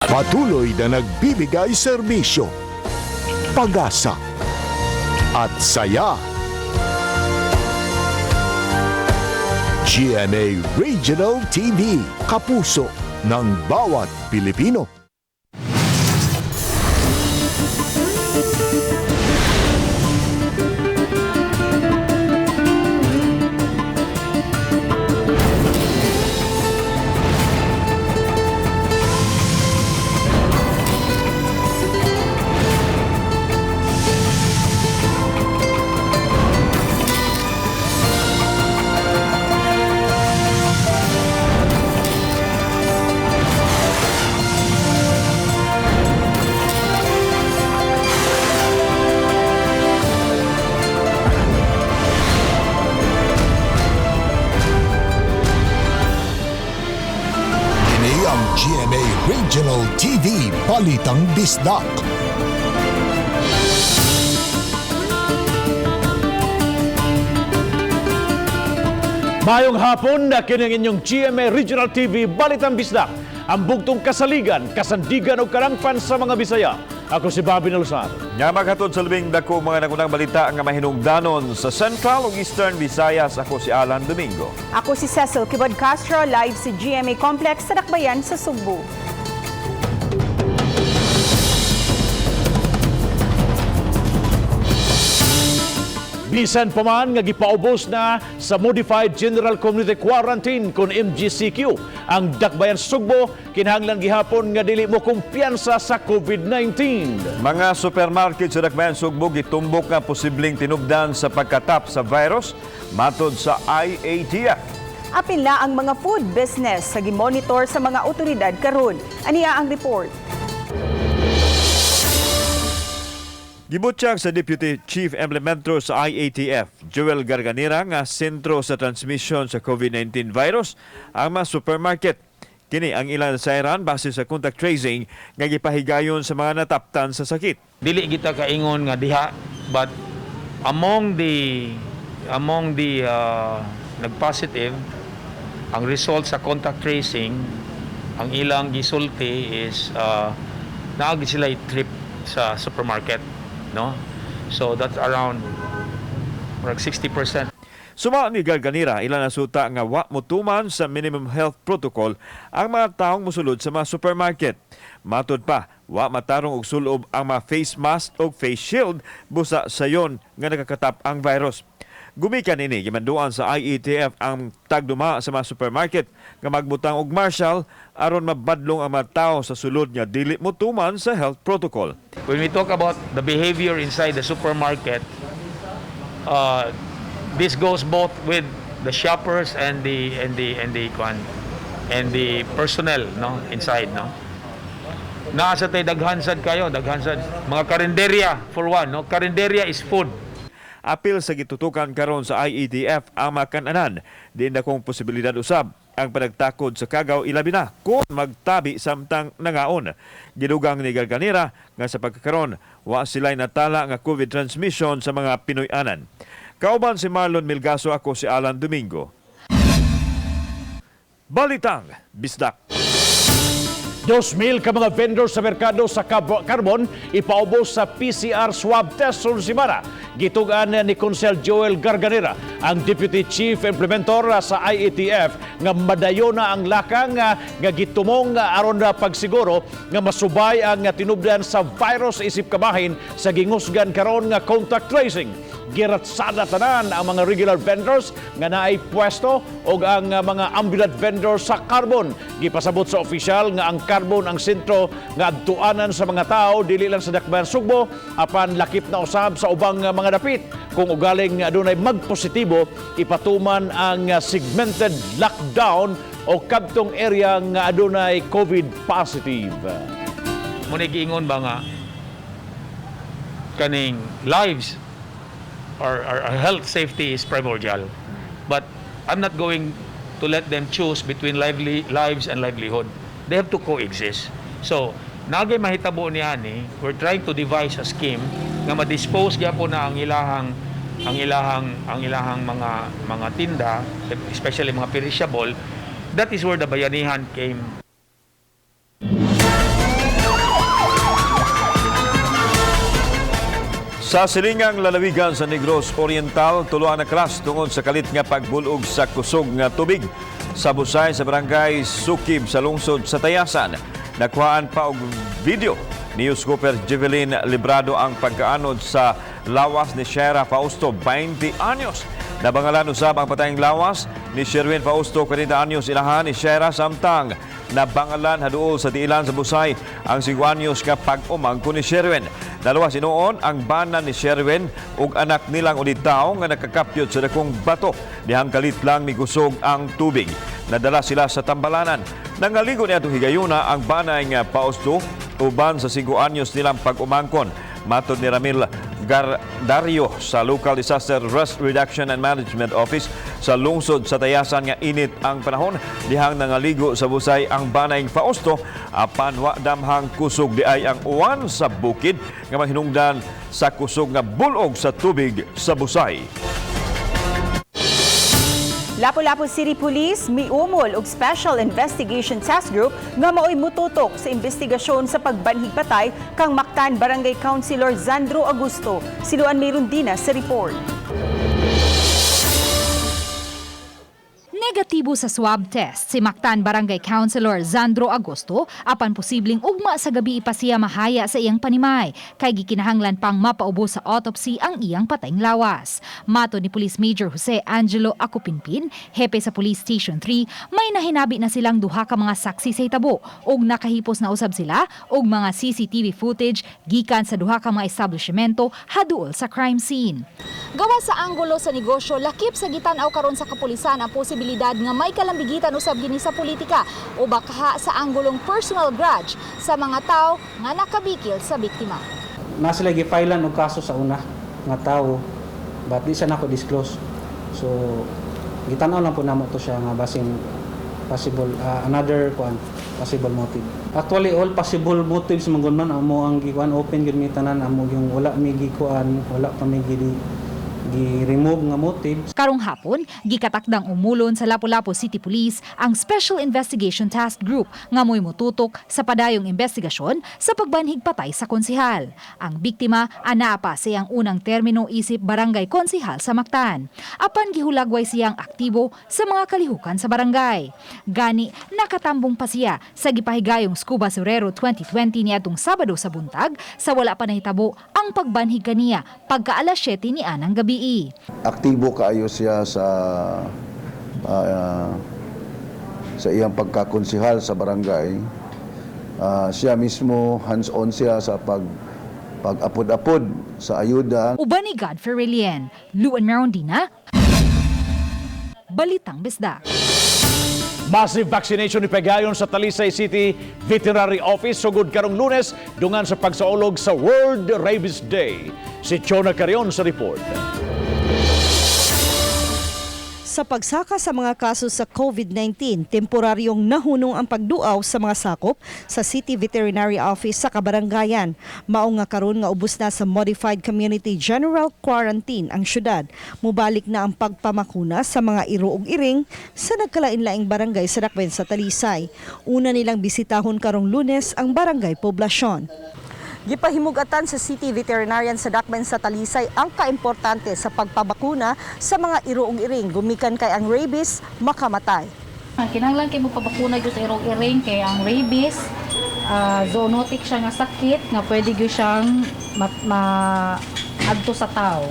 Patuloy na nagbibigay serbisyo, pag-asa, at saya. GMA Regional TV, kapuso ng bawat Pilipino. Kini ang GMA Regional TV Balitang Bisdak. Mayong hapon na kining inyong GMA Regional TV Balitang Bisdak. Ang bugtong kasaligan, kasandigan o karangpan sa mga Bisaya. Ako si Bobby Nalsar. Nga maghatod sa labing dako mga nagunang balita nga mahinungdanon sa Central ug Eastern Visayas. Ako si Alan Domingo. Ako si Cecil Kibod Castro, live sa GMA Complex sa Dakbayan sa Sugbo. Bisan pa man nga gipaubos na sa Modified General Community Quarantine kon MGCQ ang Dakbayan Sugbo, kinahanglan gihapon nga dili mo kumpiyansa sa COVID-19. Mga supermarket sa Dakbayan Sugbo gitumbok nga posibleng tinubdan sa pagkatap sa virus matod sa IATF. Apil na ang mga food business sa gimonitor sa mga otoridad karon. Aniya ang report. Gibutyag sa Deputy Chief Implementer sa IATF, Joel Garganera, nga sentro sa transmission sa COVID-19 virus ang mga supermarket. Kini ang ilan sa Iran base sa contact tracing nga gipahigayon sa mga nataptan sa sakit. Dili kita kaingon nga diha, but among the nag-positive, ang result sa contact tracing, ang ilang gisulti is naagi sila trip sa supermarket, no? So that's around murag 60%. Suma ni Garganera, ilan ang suta nga wa motuman sa minimum health protocol ang mga taong mosulod sa mga supermarket. Matod pa, wa matarong og sulob ang mga face mask o face shield busa sayon nga nakakatap ang virus. Gumikan ini gimanduan sa IETF ang tagduma sa mga supermarket nga magbutang og marshal aron mabadlong ang mga tao sa sulod nga dili motuman sa health protocol. When we talk about the behavior inside the supermarket, this goes both with the shoppers and the kwan and the personnel, no, inside, no? Naa sa tay daghan sad kayo, daghan sad mga karinderya for one, no? Karinderya is food. Apil sa gitutukan karon sa IETF ang makananan, diin dakong posibilidad usab ang panagtakod sa kagaw, ilabi na kung magtabi samtang nangaon. Gidugang ni Garganera nga sa pagkakaron wa sila'y natala nga COVID transmission sa mga Pinoy-anan. Kauban si Marlon Milgaso, ako si Alan Domingo. Balitang Bisdak. 2,000 ka mga vendors sa merkado sa Carbon ipaubos sa PCR swab test sunod semana. Gitug-an ni Consel Joel Garganera, ang Deputy Chief Implementer sa IATF, nga madayon na ang lakang nga gitumong aron na pagsiguro nga masubay ang tinubdan sa virus isip kabahin sa gingusgan karon nga contact tracing. Giratsada tanan ang mga regular vendors nga naay pwesto og ang mga ambulant vendors sa Carbon. Gipasabot sa opisyal nga ang Carbon ang sentro nga adtuanan sa mga tao dili lang sa Dakbayan Sugbo apan lakip na usab sa ubang mga dapit. Kung ugaling adunay magpositibo, ipatuman ang segmented lockdown o kadtong area nga adunay COVID positive. Mo ni giingon ba nga kaning lives or health safety is primordial. But I'm not going to let them choose between lives and livelihood. They have to coexist. So, nagay mahitabo ni ani, we're trying to devise a scheme nga ma-dispose gyapon na ang ilahang mga tinda, especially mga perishable. That is where the bayanihan came. Sa silingang lalawigan sa Negros Oriental, tulo ang nakalas tungod sa kalit nga pagbulog sa kusog nga tubig sa Busay sa barangay Sukib sa lungsod sa Tayasan. Nakuhaan pa og video ni News Jevelyn Librado ang pagkaanod sa lawas ni Shera Fausto, 20 anyos. Nabangalan usab ang patayng lawas ni Sherwin Fausto, 40 anyos, ilahan ni Shera, samtang nabangalan haduol sa diilan sa Busay ang 5 anyos nga pag-umangko ni Sherwin. Dalawa sinuon ang bana ni Sherwin ug anak nilang ulitaw nga nakakapyot sa dakong bato dihang kalit lang migusog ang tubig. Nadala sila sa tambalanan. Nangaligo niya higayuna ang banay nga Fausto uban sa 5 anyos nilang pag-umangkon. Matod ni Ramil Gardario sa Local Disaster Risk Reduction and Management Office sa lungsod sa Tayasan nga init ang panahon dihang nangaligo sa Busay ang banayng Fausto apan wa damhang kusog di ay ang uwan sa bukid nga mahinungdan sa kusog nga bulog sa tubig sa Busay. Lapu-Lapu City Police miumol og Special Investigation Task Group nga maoy mututok sa investigasyon sa pagbanhig patay kang Mactan Barangay Councilor Zandro Augusto. Siluan Merundina sa report. Negatibo sa swab test si Mactan Barangay Councilor Zandro Agosto apan posibleng ugma sa gabi pa siya mahaya sa iyang panimay kay gikinahanglan pang mapaubos sa autopsy ang iyang patayng lawas. Mato ni Police Major Jose Angelo Acupinpin, hepe sa Police Station 3, may nahinabi na silang duha ka mga saksi sa hitabo ug nakahipos na usab sila og mga CCTV footage gikan sa duha ka mga establishmento haduol sa crime scene. Gawa sa anggulo sa negosyo, lakip sa gitan-aw karon sa kapulisan ang posibilidad nga may kalambigitan usab gini sa politika o baka sa anggulong personal grudge sa mga tao nga nakabikil sa biktima. Na sila gipailan og kaso sa una nga tawo, but di siya nako disclose. So gitan-aw lang po namo to siya nga basin possible another kuan, possible motive. Actually, all possible motives man gud man amo ang gikuan, open gud mi tanan amo, yung wala mi gikuan, wala pa mi gi remove nga motives. Karong hapon, gikatakdang umulon sa Lapu-Lapu City Police ang Special Investigation Task Group nga mo'y mututok sa padayong investigasyon sa pagbanhig patay sa konsihal. Ang biktima anaa pa sa iyang unang termino isip barangay konsihal sa Mactan. Apan gihulagway siyang aktibo sa mga kalihukan sa barangay. Gani, nakatambong pa siya sa gipahigayong Scuba Surero 2020 niadtong Sabado sa buntag sa wala pa nahitabo ang pagbanhig kaniya pagka alas 7 ni anang gabi. Aktibo kaayo siya sa iyang pagkakonsihal sa barangay. Siya mismo, hands-on siya sa pag-apod-apod sa ayuda. Uban ni Godfrey Relien, Luan Merondina, Balitang Bisdak. Massive vaccination ni Pegayon sa Talisay City Veterinary Office sugod karong Lunes dungan sa pagsaulog sa World Rabies Day. Si Chona Carion sa report. Sa pagsaka sa mga kaso sa COVID-19, temporaryong nahunong ang pagduaw sa mga sakop sa City Veterinary Office sa Kabarangayan. Mao nga karon nga ubos na sa Modified Community General Quarantine ang syudad. Mubalik na ang pagpamakuna sa mga iro ug iring sa nagkalain-laing barangay sa Dakbayan sa Talisay. Una nilang bisitahon karong Lunes ang Barangay Poblasyon. Gipahimugatan sa City Veterinarian sa Dakbayan sa Talisay ang kaimportante sa pagpabakuna sa mga iro ug iring gumikan kay ang rabies makamatay. Ang kinahanglan kay mo pabakuna gyud sa irong iring kay ang rabies zoonotic siya nga sakit nga pwede gyud siyang ma adto sa tao.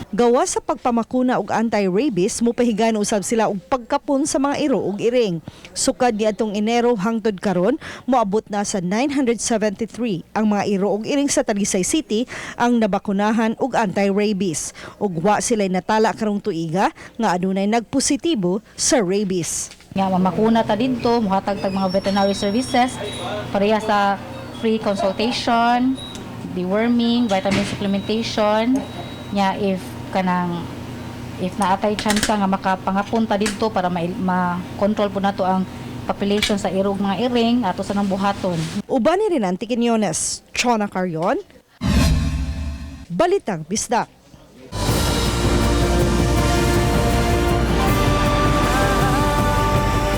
Gawa sa pagpamakuna og anti-rabies, mupahigan usab sila og pagkapon sa mga iro ug iring. Sukad niadtong Enero hangtod karon, moabot na sa 973 ang mga iro ug iring sa Talisay City ang nabakunahan og anti-rabies. Ug wa sila'y natala karong tuiga nga adunay nagpositibo sa rabies. Nga mamakuna ta didto, mohatag tag mga veterinary services pareha sa free consultation, deworming, vitamin supplementation. Nya if kanang if naatay chance nga makapangapon ta didto para ma-control po nato ang population sa irog mga iring ato sa nang buhaton. Uban ni Renante Quiñones, Chona Carion, Balitang Bisdak.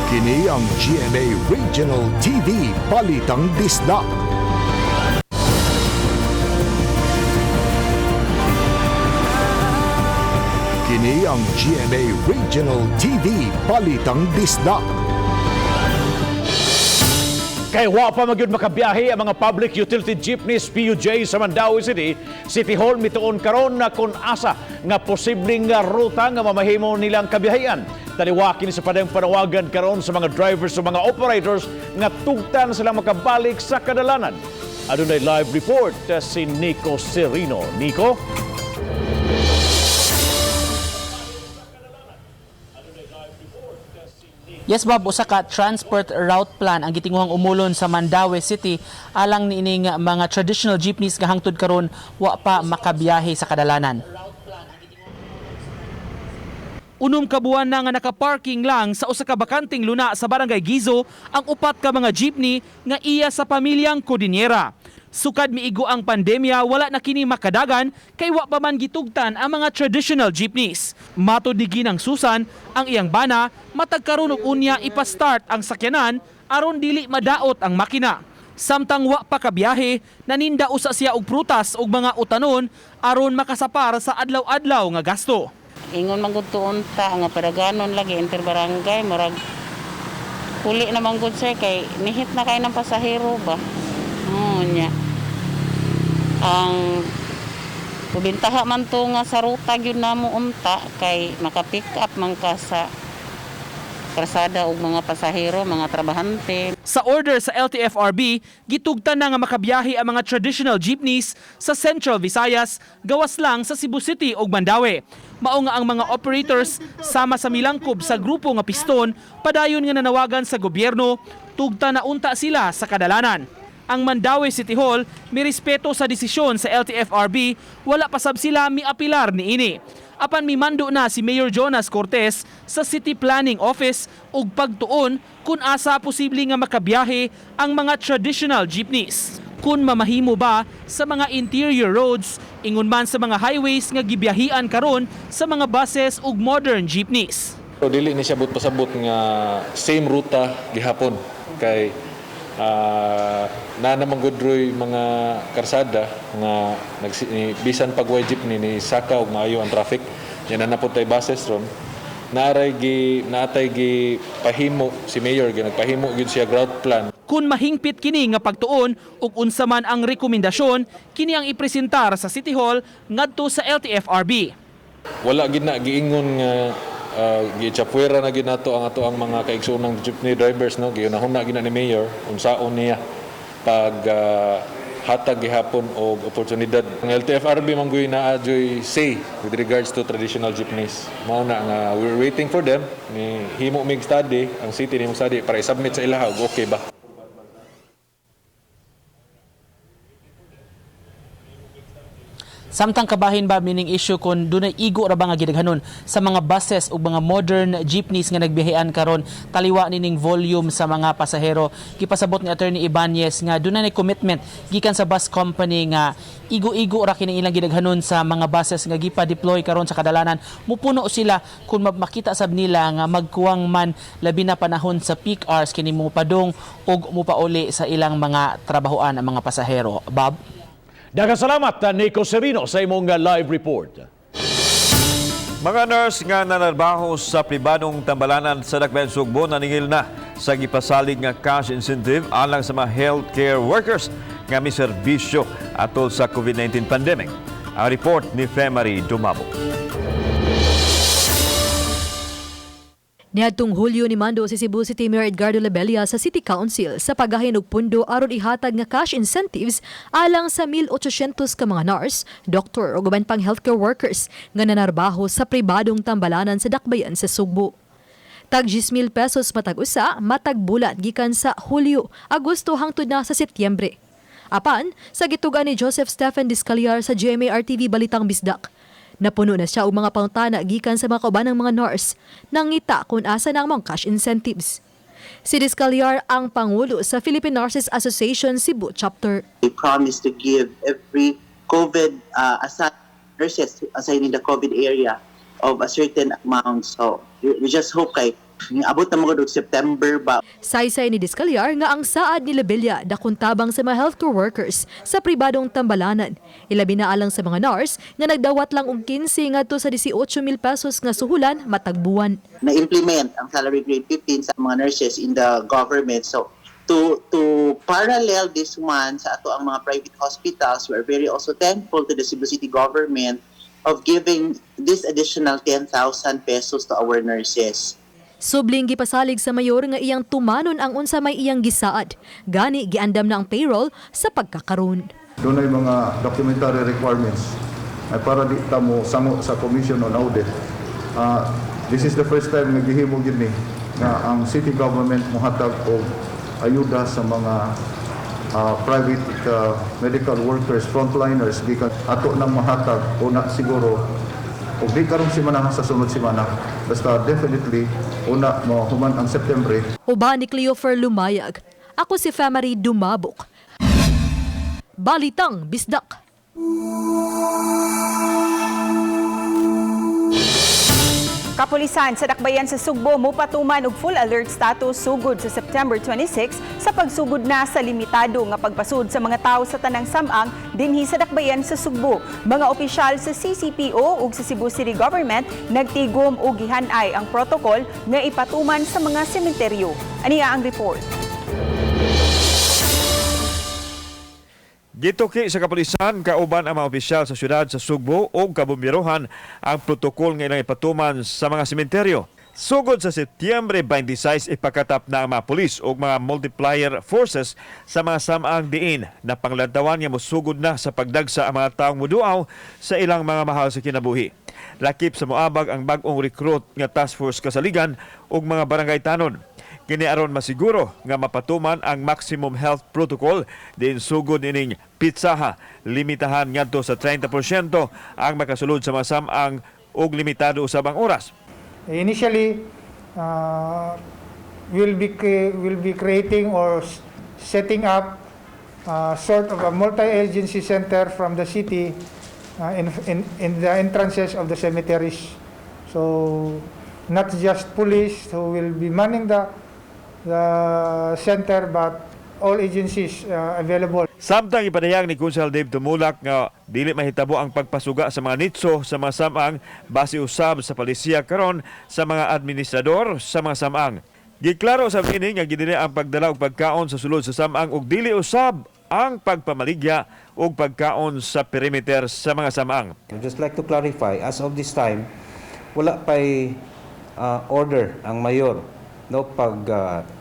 Kini ang GMA Regional TV Balitang Bisdak. Kini ang GMA Regional TV Balitang Bisdak. Kay wa pa magyud makabiyahe ang mga public utility jeepneys, PUJ, sa Mandaue City, City Hall mituon karon na kung asa nga posibleng nga ruta nga mamahimo nilang kabiyahean. Taliwa kini sa padayong panawagan karon sa mga drivers o mga operators nga tugtan sila makabalik sa kadalanan. Adunay live report si Nico Serino. Nico? Yes, Bob, usa ka transport route plan ang gitinguhang umulon sa Mandaue City alang niining mga traditional jeepneys nga hangtod karon wa pa makabiyahe sa kadalanan. 6 ka buwan na nga nakaparking lang sa usa ka bakanteng luna sa Barangay Gizo ang upat ka mga jeepney nga iya sa pamilyang Codinera. Sukad miigo ang pandemya, wala na kini makadagan kay wa pa man gitugtan ang mga traditional jeepneys. Matod ni Ginang Susan, ang iyang bana, matag karon og unya ipa-start ang sakyanan aron dili madaot ang makina. Samtang wa pa kabiyahe, naninda usa siya og prutas ug mga utanon aron makasapar sa adlaw-adlaw nga gasto. Ingon man gud tuon ta nga padaganon lagi interbarangay, murag puli na man gud, sir, kay nihit na kay ng pasahero ba. Oo nya. Ang kubintaha man to nga sa ruta gyud namo unta kay maka-pick up man ka sa krasada og mga pasahero, mga trabahante. Sa order sa LTFRB, gitugtan na nga makabiyahe ang mga traditional jeepneys sa Central Visayas, gawas lang sa Cebu City ug Mandaue. Mao nga ang mga operators sama sa milangkob sa grupo nga Piston, padayon nga nanawagan sa gobyerno, tugta na unta sila sa kadalanan. Ang Mandaue City Hall mirespeto sa desisyon sa LTFRB, wala pa sab sila miapilar niini. Apan mimando na si Mayor Jonas Cortez sa City Planning Office og pagtuon kung asa posible nga makabiyahe ang mga traditional jeepneys. Kung mamahimo ba sa mga interior roads, ingon man sa mga highways nga gibiyahian karon sa mga buses ug modern jeepneys. So, dili ni siya but pasabot nga same ruta gihapon kay na naman gud roy mga karsada nga ni, bisan pag way jeepney ni saka og maayo ang traffic yan na napud tay buses ron. Naaray gi naatay gi pahimo si mayor, gi nagpahimo gyud siya route plan. Kung mahingpit kini nga pagtuon ug unsa man ang rekomendasyon, kini ang ipresentar sa City Hall ngadto sa LTFRB. Wala gid na giingon nga giitsapwera na gid nato ang ato ang mga kaigsoonang jeepney drivers, no. Giunahuna gid na ni mayor unsaon niya pag hatag gihapon og oportunidad. Ang LTFRB man gyud naa joy say with regards to traditional jeepneys. Mao na nga we're waiting for them ni himo mig study, ang city ni study para i-submit sa ilaha og okay ba. Samtang kabahin ba meaning issue kung dunay igo ra ba nga gidaghanon sa mga buses ug mga modern jeepneys nga nagbiyahean karon taliwa nining volume sa mga pasahero. Gipasabot ni Attorney Ibanez nga dunay commitment gikan sa bus company nga igo-igo ra kini ilang gidaghanon sa mga buses nga gipa-deploy karon sa kadalanan. Mupuno sila kung makita sab nila nga magkuwang man, labi na panahon sa peak hours, kini mopadung ug mopauli sa ilang mga trabahoan ang mga pasahero. Bob? Daghang salamat, Nico Serino, sa imong live report. Mga nurse nga nanarbaho sa pribadong tambalanan sa Dakbayan Sugbo naningil na sa gipasalig nga cash incentive alang sa mga healthcare workers nga may serbisyo atol sa COVID-19 pandemic. Ang report ni Femary Dumabo. Niadtong Hulyo ni mando si Cebu City Mayor Edgardo Labella sa City Council sa paggahin og pundo aron ihatag nga cash incentives alang sa 1,800 ka mga nurse, doktor ug uban pang healthcare workers nga nanarbaho sa pribadong tambalanan sa Dakbayan sa Sugbo. Tag 10,000 pesos matag usa matag bulan gikan sa Hulyo, Agosto hangtod na sa Setyembre. Apan, sa gitugan ni Joseph Stephen Discaliar sa GMA RTV Balitang Bisdak, napuno na siya og mga pangutana gikan sa mga kaubanang mga nurse, nangita kung asa na ang mga cash incentives. Si Discaliar ang pangulo sa Philippine Nurses Association Cebu Chapter. They promised to give every COVID assigned nurses assigned in the COVID area of a certain amount. So we just hope kay Abot na mga September ba. Saysay ni Discaliar nga ang saad ni Lebella dakong tabang sa mga healthcare workers sa pribadong tambalanan. Ilabi na alang sa mga nurse nga nagdawat lang og 15 ngadto sa 18 mil pesos nga suhulan matag buwan. Na-implement ang salary grade 15 sa mga nurses in the government. So to parallel this one sa ato ang mga private hospitals, we are very also thankful to the Cebu City government of giving this additional 10,000 pesos to our nurses. Subling gipasalig sa mayor nga iyang tumanon ang unsa may iyang gisaad. Gani giandam na ang payroll sa pagkakaron. Doon ay mga documentary requirements ay para di ta mo sango sa Commission on Audit. This is the first time nga gihimo gyud ni nga ang city government mohatag og ayuda sa mga private medical workers, frontliners, gikan ato nang mahatag una siguro og di karong semana, sa sunod semana, basta definitely una mahuman ang September. Uban ni Cleofer Lumayag. Ako si Famary Dumabok. Balitang Bisdak. Kapulisan sa Dakbayan sa Sugbo mopatuman og full alert status sugod sa September 26 sa pagsugod na sa limitado nga pagpasud sa mga tawo sa tanang samang dinhi sa Dakbayan sa Sugbo. Mga opisyal sa CCPO ug sa Cebu City Government nagtigom og gihanay ang protocol nga ipatuman sa mga sementeryo. Aniya ang report. Gituki sa kapulisan kauban ang mga opisyal sa syudad sa Sugbo o kabumbirohan ang protokol nga ilang ipatuman sa mga sementeryo. Sugod sa Setyembre 26, ipakatap na ang mga pulis o mga multiplier forces sa mga samang diin na panglantawan nga mosugod na sa pagdagsa ang mga taong muduaw sa ilang mga mahal sa kinabuhi. Lakip sa moabag ang bag-ong recruit nga task force kasaligan ug mga barangay tanon. Kini aron masiguro nga mapatuman ang maximum health protocol din sugod ining pitsaha, limitahan ngadto sa 30% ang makasulod sa mga samang og limitado usab ang oras. Initially, we'll be creating or setting up sort of a multi-agency center from the city in the entrances of the cemeteries. So, not just police who will be manning the center, but all agencies available. Samtang ipadayag ni Konsehal Dave Tumulak nga dili mahitabo ang pagpasuga sa mga nitso sa mga samang base usab sa palisiya karon sa mga administrador sa mga samang. Giklaro sa ini nga gidili ang pagdala og pagkaon sa sulod sa samang ug dili usab ang pagpamaligya og pagkaon sa perimeter sa mga samang. I'd just like to clarify, as of this time, wala pa'y order ang mayor, no, pag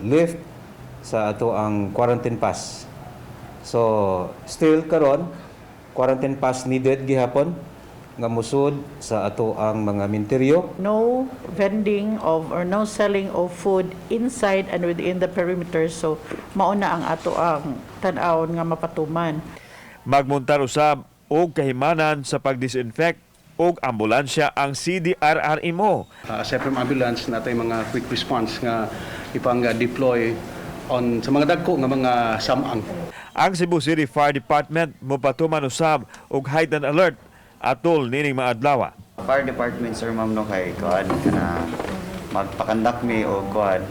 lift sa ato ang quarantine pass. So, still karon quarantine pass needed gihapon nga musud sa ato ang mga minteryo. No vending of or no selling of food inside and within the perimeter, so mauna ang ato ang tan-awon nga mapatuman. Magmuntar usab og kahimanan sa pagdisinfect og ambulansya ang CDRRMO. Aside from ambulance, natay mga quick response nga ipang-deploy on sa mga dagko nga mga samang. Ang Cebu City Fire Department mopatuman usab og heightened alert atol nining mga adlaw. Fire department, sir, ma'am, no, kay kuan kana magpa-conduct mi og kuan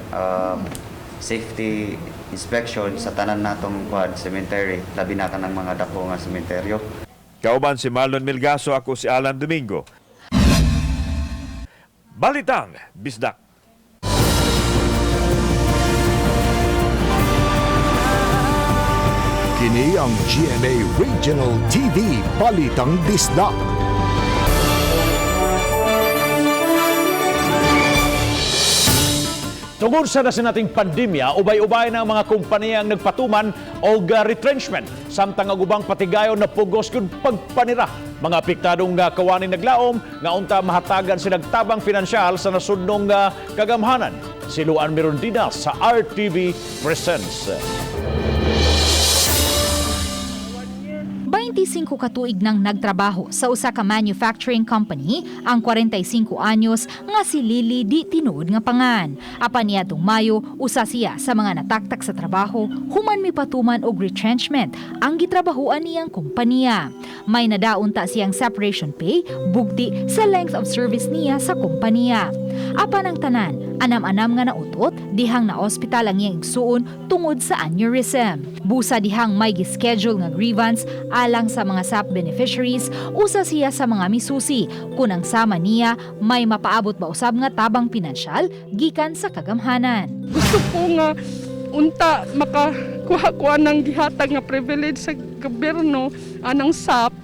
safety inspection sa tanan natong kuan cemetery, labi na kanang mga dako nga sementeryo. Kauban si Marlon Milgaso, ako si Alan Domingo. Balitang Bisdak. Kini ang GMA Regional TV Balitang Bisdak. Tungod sa nasinatiang pandemya, ubay-ubay na ang mga kompanya ang nagpatuman og retrenchment. Samtang ang ubang patigayon na pugos kun pagpanira. Mga apektadong kawaning naglaom nga unta mahatagan silag tabang pinansyal sa nasudnong kagamhanan. Si Luan Mirondina sa RTV Presents. 25 katuig nang nagtrabaho sa usa ka manufacturing company ang 45 anyos nga si Lily di tinuod nga pangan. Apan niadtong Mayo, usa siya sa mga nataktak sa trabaho human mipatuman og retrenchment ang gitrabahuan niyang kompanya. May nadaon ta siyang separation pay bugti sa length of service niya sa kompanya. Apan ang tanan, Anam-anam nga nautot dihang na-ospital ang iyang igsuon tungod sa aneurysm. Busa dihang may gischedule nga grievance alang sa mga SAP beneficiaries, usa siya sa mga misusi kung ang sama niya may mapaabot ba usab nga tabang pinansyal gikan sa kagamhanan. Gusto ko nga unta makakuha-kuha ng gihatag nga privilege sa gobyerno anang SAP.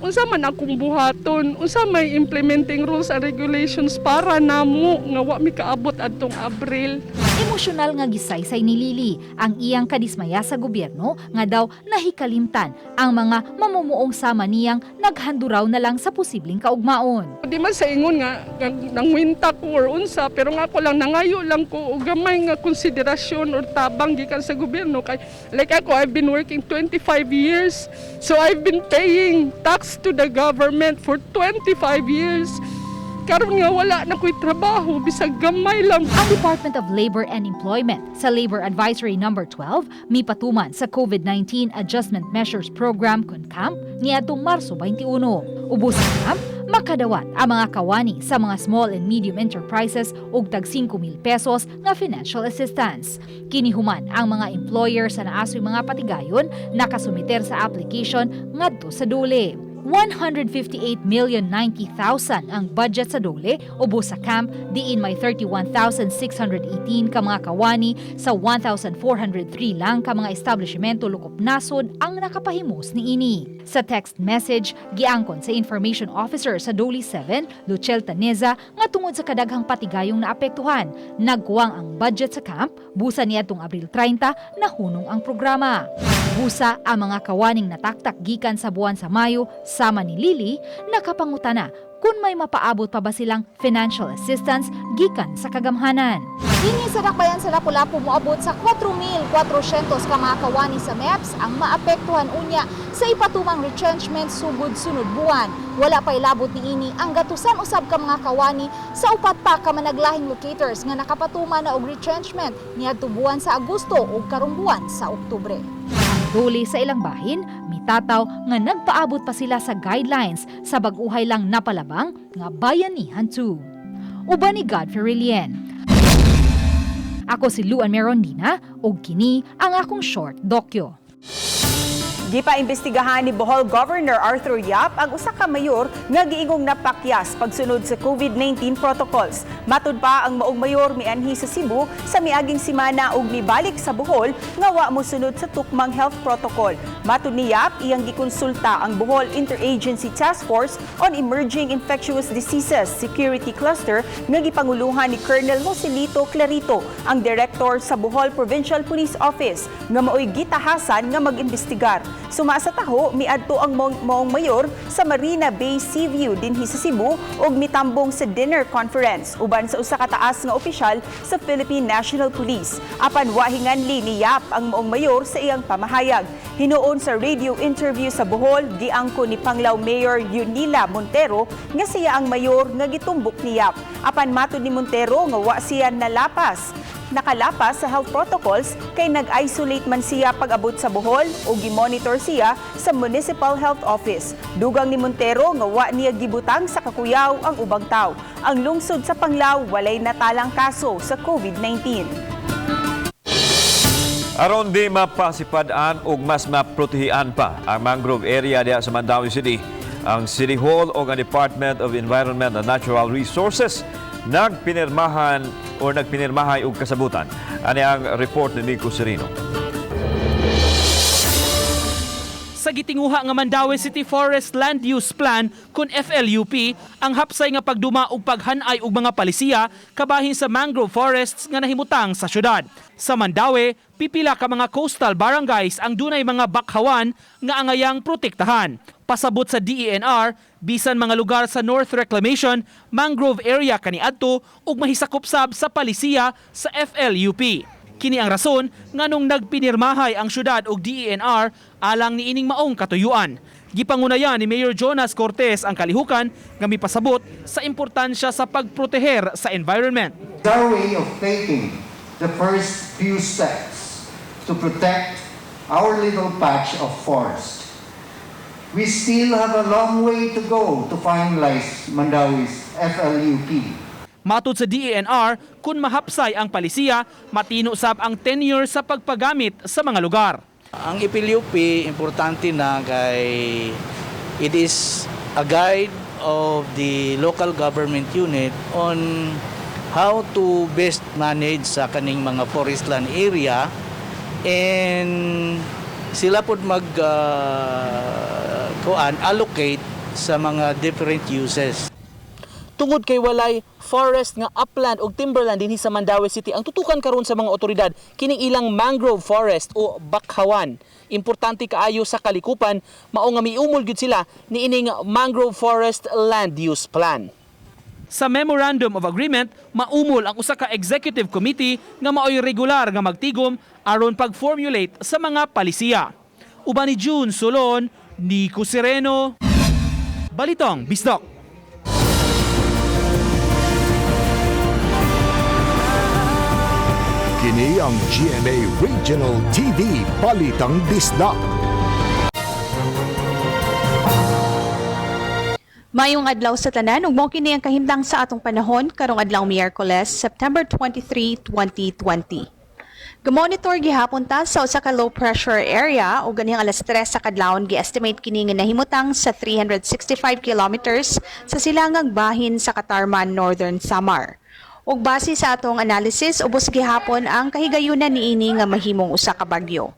Unsa man akong buhaton, unsa may implementing rules and regulations para namo nga wa mi kaabot adtong Abril. Emosyonal nga gisaysay ni Lily ang iyang kadismaya sa gobyerno nga daw nahikalimtan ang mga mamumuong sama niyang naghanduraw na lang sa posibleng kaugmaon. Di man sa ingon nga nangwinta ko or unsa, pero nga ako lang nangayo lang ko og gamay nga konsiderasyon or tabang gikan sa gobyerno kay like ako, I've been working 25 years, so I've been paying tax to the government for 25 years. Karon nga wala na ko'y trabaho, bisag gamay lang. Ang Department of Labor and Employment sa Labor Advisory Number 12 mipatuman sa COVID-19 Adjustment Measures Program kon CAMP niadtong Marso 21. Ubos sa CAMP, makadawat ang mga kawani sa mga small and medium enterprises og tag 5,000 pesos nga financial assistance. Kini human ang mga employer sa naasoy mga patigayon nakasumiter sa application ngadto sa DOLE. 158,090,000 ang budget sa DOLE ubos sa CAMP diin may 31,618 ka mga kawani sa 1,403 lang ka mga establishmento lukop nasod ang nakapahimos niini. Sa text message, giangkon sa information officer sa DOLE 7, Luchel Taneza, nga tungod sa kadaghang patigayong naapektuhan, nagkuwang ang budget sa CAMP, busa niadtong Abril 30 nahunong ang programa. Busa ang mga kawaning nataktak gikan sa buwan sa Mayo sama ni Lily, nakapangutana kung may mapaabot pa ba silang financial assistance gikan sa kagamhanan. Dinhi sa dakbayan sa Lapu-Lapu moabot sa 4,400 ka mga kawani sa MEPS ang maapektuhan unya sa ipatumang retrenchment sugod sunod buwan. Wala pa'y labot niini ang gatusan usab ka mga kawani sa upat pa ka managlahing locators nga nakapatuma na og retrenchment niadtong buwan sa Agosto ug karong buwan sa Oktubre. Dole sa ilang bahin, mitataw nga nagpaabot pa sila sa guidelines sa bag-uhay lang napalabang nga Bayanihan 2. Uban ni Godfrey Relien. Ako si Luan Merondina ug kini ang akong short dokyo. Gipaimbestigahan ni Bohol Governor Arthur Yap ang usa ka mayor nga giingong napakyas pagsunod sa COVID-19 protocols. Matud pa, ang maong mayor mianhi sa Cebu sa miaging simana ug mibalik sa Bohol nga wa mosunod sa tukmang health protocol. Matud ni Yap, iyang gikonsulta ang Bohol Interagency Task Force on Emerging Infectious Diseases Security Cluster nga gipanguluhan ni Colonel Joselito Clarito, ang director sa Bohol Provincial Police Office, nga maoy gitahasan nga mag-imbestigar. Suma sa taho, miadto ang maong mayor sa Marina Bay Seaview dinhi sa Cebu ug mitambong sa dinner conference uban sa usa ka taas nga opisyal sa Philippine National Police. Apan wa hinganli ni Yap ang maong mayor sa iyang pamahayag. Hinuon sa radio interview sa Bohol, giangko ni Panglao Mayor Yunila Montero nga siya ang mayor nga gitumbok ni Yap. Apan matud ni Montero nga wa siya nakalapas sa health protocols kay nag-isolate man siya pag-abot sa Bohol o gi-monitor siya sa Municipal Health Office. Dugang ni Montero nga wa niya gibutang sa kakuyaw ang ubang tawo. Ang lungsod sa Panglao walay natalang kaso sa COVID-19. Aron di mapasipad-an ug mas maprotehian pa ang mangrove area diha sa Mandaue City, ang City Hall o ang Department of Environment and Natural Resources nagpinirmahan o nagpinirmahay og kasabutan. Ani ang report ni Nico Serino. Sa gitinguha nga Mandaue City Forest Land Use Plan kun FLUP ang hapsay nga pagduma ug paghanay og mga palisiya kabahin sa mangrove forests nga nahimutang sa syudad. Sa Mandaue, pipila ka mga coastal barangays ang dunay mga bakhawan nga angayang protektahan. Pasabot sa DENR, bisan mga lugar sa North Reclamation, mangrove area kaniadto ug mahisakop sab sa palisiya sa FLUP. Kini ang rason nganong nagpinirmahay ang syudad og DENR alang niining maong katuyuan. Gipangunayan ni Mayor Jonas Cortez ang kalihukan nga mipasabot sa importansya sa pagproteher sa environment. It's our way of taking the first few steps to protect our little patch of forest. We still have a long way to go to finalize Mandaue's FLUP. Matod sa DENR, kung mahapsay ang palisiya, matino sab ang tenure sa pagpagamit sa mga lugar. Ang EPLUP, importante na kay it is a guide of the local government unit on how to best manage sa kaning mga forest land area, and sila pod mag kuan, allocate sa mga different uses. Tungod kay walay forest nga upland og timberland dinhi sa Mandaue City, ang tutukan karon sa mga otoridad kining ilang mangrove forest o bakhawan. Importante kaayo sa kalikupan, mao nga miumol gyud sila niining mangrove forest land use plan. Sa Memorandum of Agreement, maumol ang usa ka executive committee nga maoy regular nga magtigom aron pag-formulate sa mga palisiya. Uban ni June Solon, Nico Sereno, Balitang Bisdak. Kini ang GMA Regional TV Balitang Bisdak. Mayong adlaw sa tanan ug mao kini ang kahimtang sa atong panahon karong adlaw Miyerkules, September 23, 2020. Gumonitor gihapon ta sa usa ka low pressure area ug ganihang alas 3 sa kadlawon gi-estimate kini nga nahimutang sa 365 kilometers sa silangang bahin sa Katarman, Northern Samar. Ug base sa atong analysis, ubos gihapon ang kahigayunan niini nga mahimong usa ka bagyo.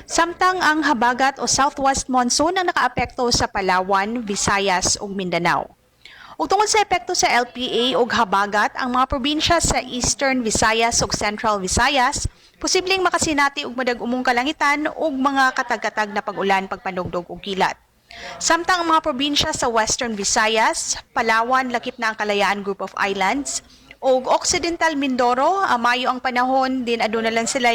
Samtang ang habagat o southwest monsoon ang nakaapekto sa Palawan, Visayas ug Mindanao. Ug tungod sa epekto sa LPA ug habagat, ang mga probinsya sa Eastern Visayas ug Central Visayas posibleng makasinati og madag-umong kalangitan ug mga katag-katag na pag-ulan, pagpanugdog ug kilat. Samtang ang mga probinsya sa Western Visayas, Palawan, lakip na ang Kalayaan Group of Islands, ug Occidental Mindoro, mayo ang panahon din, aduna lang sila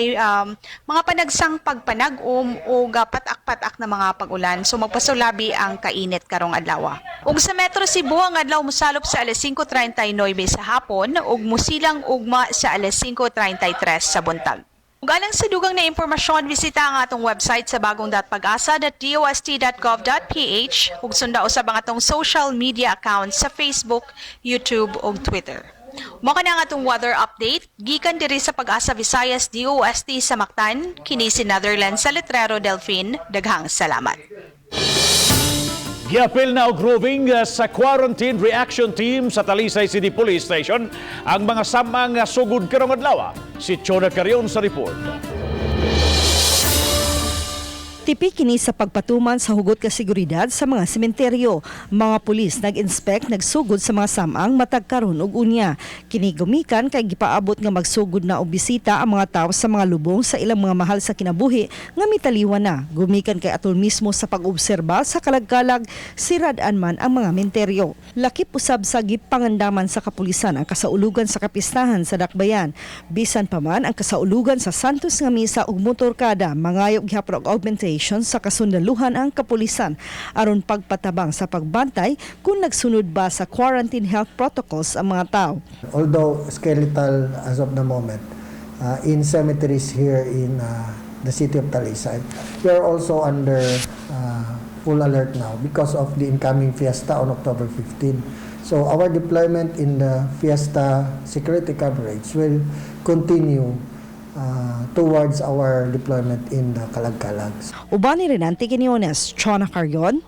mga panagsang pagpanag-um ug patak-patak na mga pag-ulan. So magpasulabi ang kainit karong adlaw. Ug sa Metro Cebu, ang adlaw mosalop sa alas 5:39 sa hapon ug musilang ugma sa alas 5:33 sa buntag. Ug alang sa dugang na impormasyon, bisita ang atong website sa bagong.pagasa.dost.gov.ph ug sunda usab ang atong social media accounts sa Facebook, YouTube ug Twitter. Mao kana ang atong weather update gikan diri sa Pag-asa Visayas DOST sa Mactan, kini si Netherlands sa Letrero Delphine. Daghang salamat. Giapil na og roving sa Quarantine Reaction Team sa Talisay City Police Station ang mga samang sugod karong adlaw. Si Chona Carion sa report. Tipi kini sa pagpatuman sa hugot ka seguridad sa mga sementeryo. Mga pulis nag-inspect, nagsugod sa mga samang matag karon og unya. Kini gumikan kay gipaabot nga magsugod na og bisita ang mga tawo sa mga lubong sa ilang mga mahal sa kinabuhi nga mitaliwan na. Gumikan kay atol mismo sa pag-obserba sa kalagkalag sirad-an man ang mga menteryo. Lakip usab sa gipangandaman sa kapulisan ang kasaulugan sa kapistahan sa Dakbayan. Bisan pa man ang kasaulugan sa Santos nga misa ug motorkada, mangayo gihapon og augmentation sa kasundaluhan ang kapulisan aron pagpatabang sa pagbantay kung nagsunod ba sa quarantine health protocols ang mga tao. Although skeletal as of the moment, in cemeteries here in the city of Talisay, we are also under full alert now because of the incoming fiesta on October 15. So our deployment in the fiesta security coverage will continue towards our deployment in the Kalagkalags. Uban ni Renante Quinones, Chona Carrion,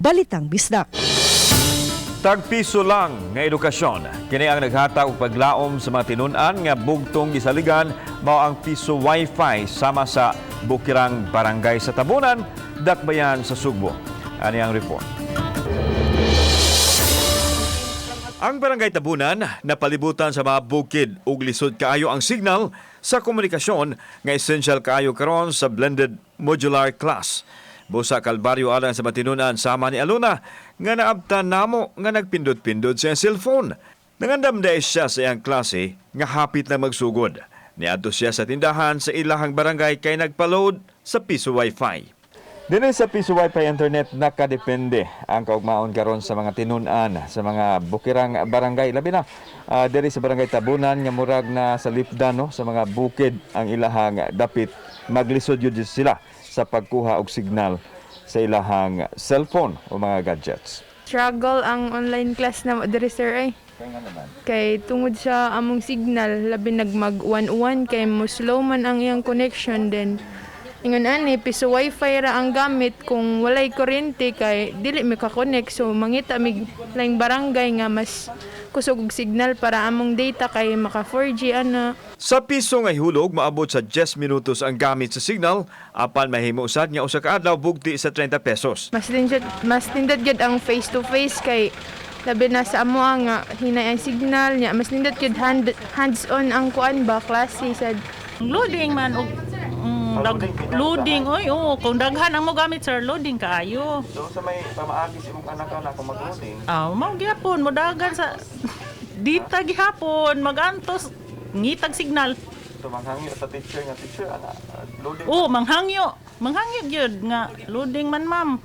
Balitang Bisdak. Tagpiso lang nga edukasyon. Kini ang naghatag og paglaom sa mga tinun-an nga bugtong gisaligan mao ang piso wifi sama sa Bukirang Barangay sa Tabunan, Dakbayan sa Sugbo. Ani ang report. Ang Barangay Tabunan napalibutan sa mga bukid ug lisod kaayo ang signal sa komunikasyon nga essential kaayo karon sa blended modular class. Busa kalbaryo alang sa matinunan sama ni Aluna nga naabtan namo nga nagpindot-pindot sa iyang cellphone. Nangandam dahil siya sa iyang klase nga hapit na magsugod. Niadto siya sa tindahan sa ilahang barangay kay nagpa-load sa piso wifi. Dinhi sa piso wifi internet nakadepende ang kaugmaon karon sa mga tinun-an sa mga bukirang barangay, labi na diri sa Barangay Tabunan nga murag na sa lipdan, no, sa mga bukid ang ilahang dapit, maglisod yun sila sa pagkuha og signal sa ilahang cellphone o mga gadgets. Struggle ang online class na diri, sir, ay. Kay nga naman. Kay tungod sa among signal, labi nag mag 1-1 kay mo slow man ang iyang connection, then ingon ani piso wifi ra ang gamit, kung walay kuryente kay dili mi ka-connect, so mangita mig laing barangay nga mas kusog og signal para among data kay maka 4G ana. Sa piso nga hulog, maabot sa 10 minutos ang gamit sa signal, apan mahimo usad nga usa ka adlaw bugti sa 30 pesos. Mas nindot gyud ang face to face kay labi na sa amo nga hinay ang signal niya, mas nindot gyud hands on ang kuan ba, klase sad. Loading man og loading, oy, oo, kung daghan ang mo gamit, sir, loading kaayo. So sa may pamaagi sa imong anak na kung mag-loading? Ah, mao gihapon mo dagan sa dita gihapon magantos ngitag signal. So manghangyo sa teacher nga, "Teacher ana, loading." Oh, manghangyo. Manghangyo gyud nga loading man, ma'am.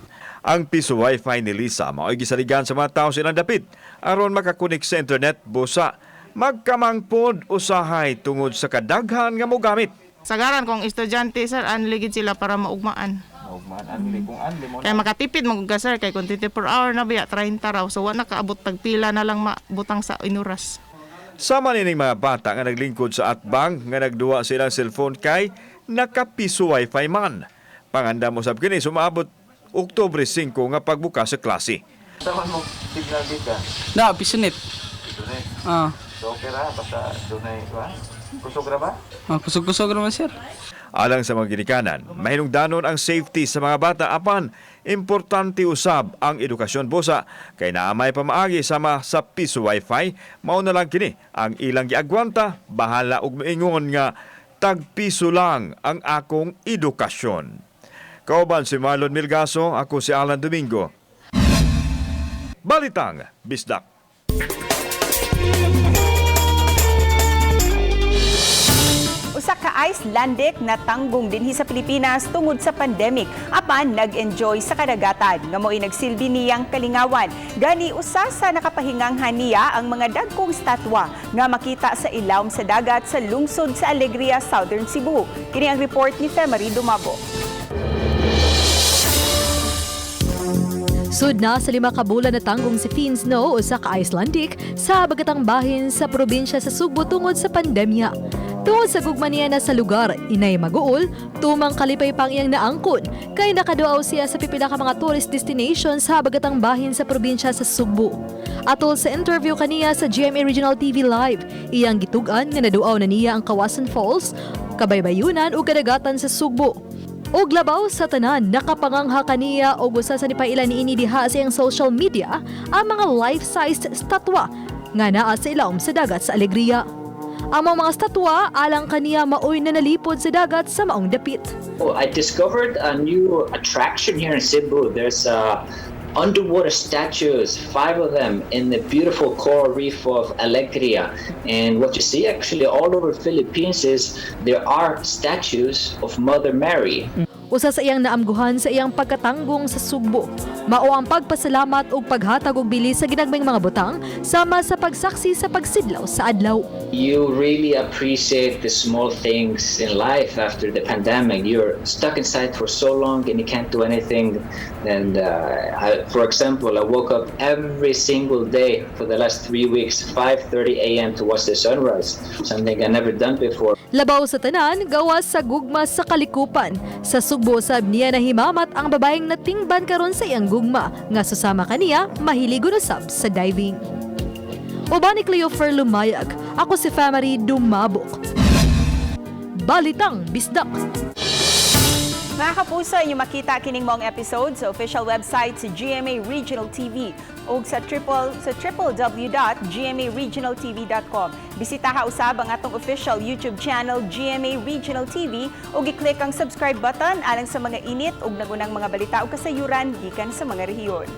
Ang piso wifi ni Lisa mao'y gisaligan sa mga tao silang dapit aron makakonek sa internet busa magkamangpod usahay tungod sa kadaghan nga mogamit. Sagaran kung estudyante, sir, unli gid sila para maugmaan. Maugmaan unli kung unli mo. Kay makatipid mo ka, sir, kay kung 24 hour na biya 30 raw, so wa na kaabot tagpila na lang mabutang sa inuras. Sama nining mga bata nga naglingkod sa atbang nga nagduwa silang cellphone kay nakapiso wifi man. Pangandam usab kini sumaabot Oktubre 5 nga pagbukas sa klase. Sama mo signal dito? Na, pisonet. Ah. So okay ra basta dunay ba? Kusog ra ba? Ah, kusog-kusog naman, sir. Alang sa mga ginikanan, mahinungdanon ang safety sa mga bata apan importante usab ang edukasyon busa kay naa may pamaagi sama sa piso wifi, mao na lang kini ang ilang giagwanta, bahala og moingon nga tagpiso lang ang akong edukasyon. Kauban si Marlon Milgaso, ako si Alan Domingo. Balitang Bisdak. Usa ka Icelandic na tanggong dinhi sa Pilipinas tungod sa pandemic apan nag-enjoy sa kadagatan nga mo'y nagsilbi niyang kalingawan. Gani usa sa nakapahinganghan niya ang mga dagkong statwa nga makita sa ilawom sa dagat sa lungsod sa Alegria, Southern Cebu. Kini ang report ni Femary Dumabo. Sud na sa 5 ka bulan na tanggong si Finn Snow, usa ka Icelandic sa habagatang bahin sa probinsya sa Sugbo tungod sa pandemya. Tungod sa gugma niya na sa lugar, inay maguol, tumang kalipay pang iyang naangkon, kay nakaduaw siya sa pipila ka mga tourist destination sa habagatang bahin sa probinsya sa Sugbo. Atol sa interview kaniya sa GMA Regional TV Live, iyang gitug-an nga naduaw na niya ang Kawasan Falls, Kabaybayunan ug kadagatan sa Sugbo. Og labaw sa tanan, nakapangangha kaniya og usa sa nipaila niini diha sa iyang social media ang mga life-sized statwa nga naa sa ilawom sa dagat sa Alegria. Ang mga statwa alang kaniya maoy na nalipod sa dagat sa maong dapit. Oh, I discovered a new attraction here in Cebu. There's underwater statues, five of them, in the beautiful coral reef of Alegria. And what you see actually all over Philippines is there are statues of Mother Mary. Usa sa iyang naamguhan sa iyang pagkatanggong sa Sugbo, mao ang pagpasalamat ug paghatag og bili sa ginagmayng mga butang sama sa pagsaksi sa pagsidlaw sa adlaw. You really appreciate the small things in life after the pandemic. You're stuck inside for so long and you can't do anything. And I, for example, I woke up every single day for the last 3 weeks, 5:30 a.m. to watch the sunrise, something I never done before. Labaw sa tanan, gawas sa gugma sa kalikupan. Sa Sugbo sab niya nahimamat ang babaeng natingban karon sa iyang gugma nga susama kaniya mahiligon usab sa diving. Uban ni Cleofer Lumayag, ako si Famary Dumabok. Balitang Bisdak. Mga kapuso, inyo makita kining maong episode sa official website sa GMA Regional TV o sa www.gmaregionaltv.com. Bisitaha usab ang atong official YouTube channel GMA Regional TV ug i-click ang subscribe button alang sa mga init ug nagunang mga balita ug kasayuran gikan sa mga rehiyon.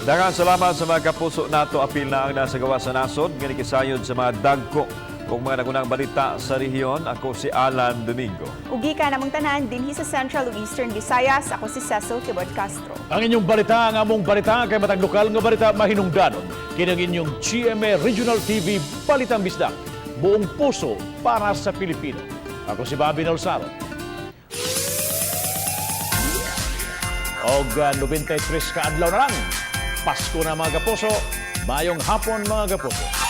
Daghang salamat sa mga kapuso nato, apil na ang nasa gawas sa nasod nga nikisayod sa mga dagko ug mga nagunang balita sa rehiyon. Ako si Alan Domingo. Ug gikan namong tanan dinhi sa Central ug Eastern Visayas, ako si Cecil Tibod Castro. Ang inyong balita, ang among balita, kay matag lokal nga balita mahinungdanon. Kini ang inyong GMA Regional TV Balitang Bisdak. Buong puso para sa Pilipino. Ako si Bobby Nalsaro. Og 93 ka adlaw na lang. Pasko na, mga kapuso. Maayong hapon, mga kapuso.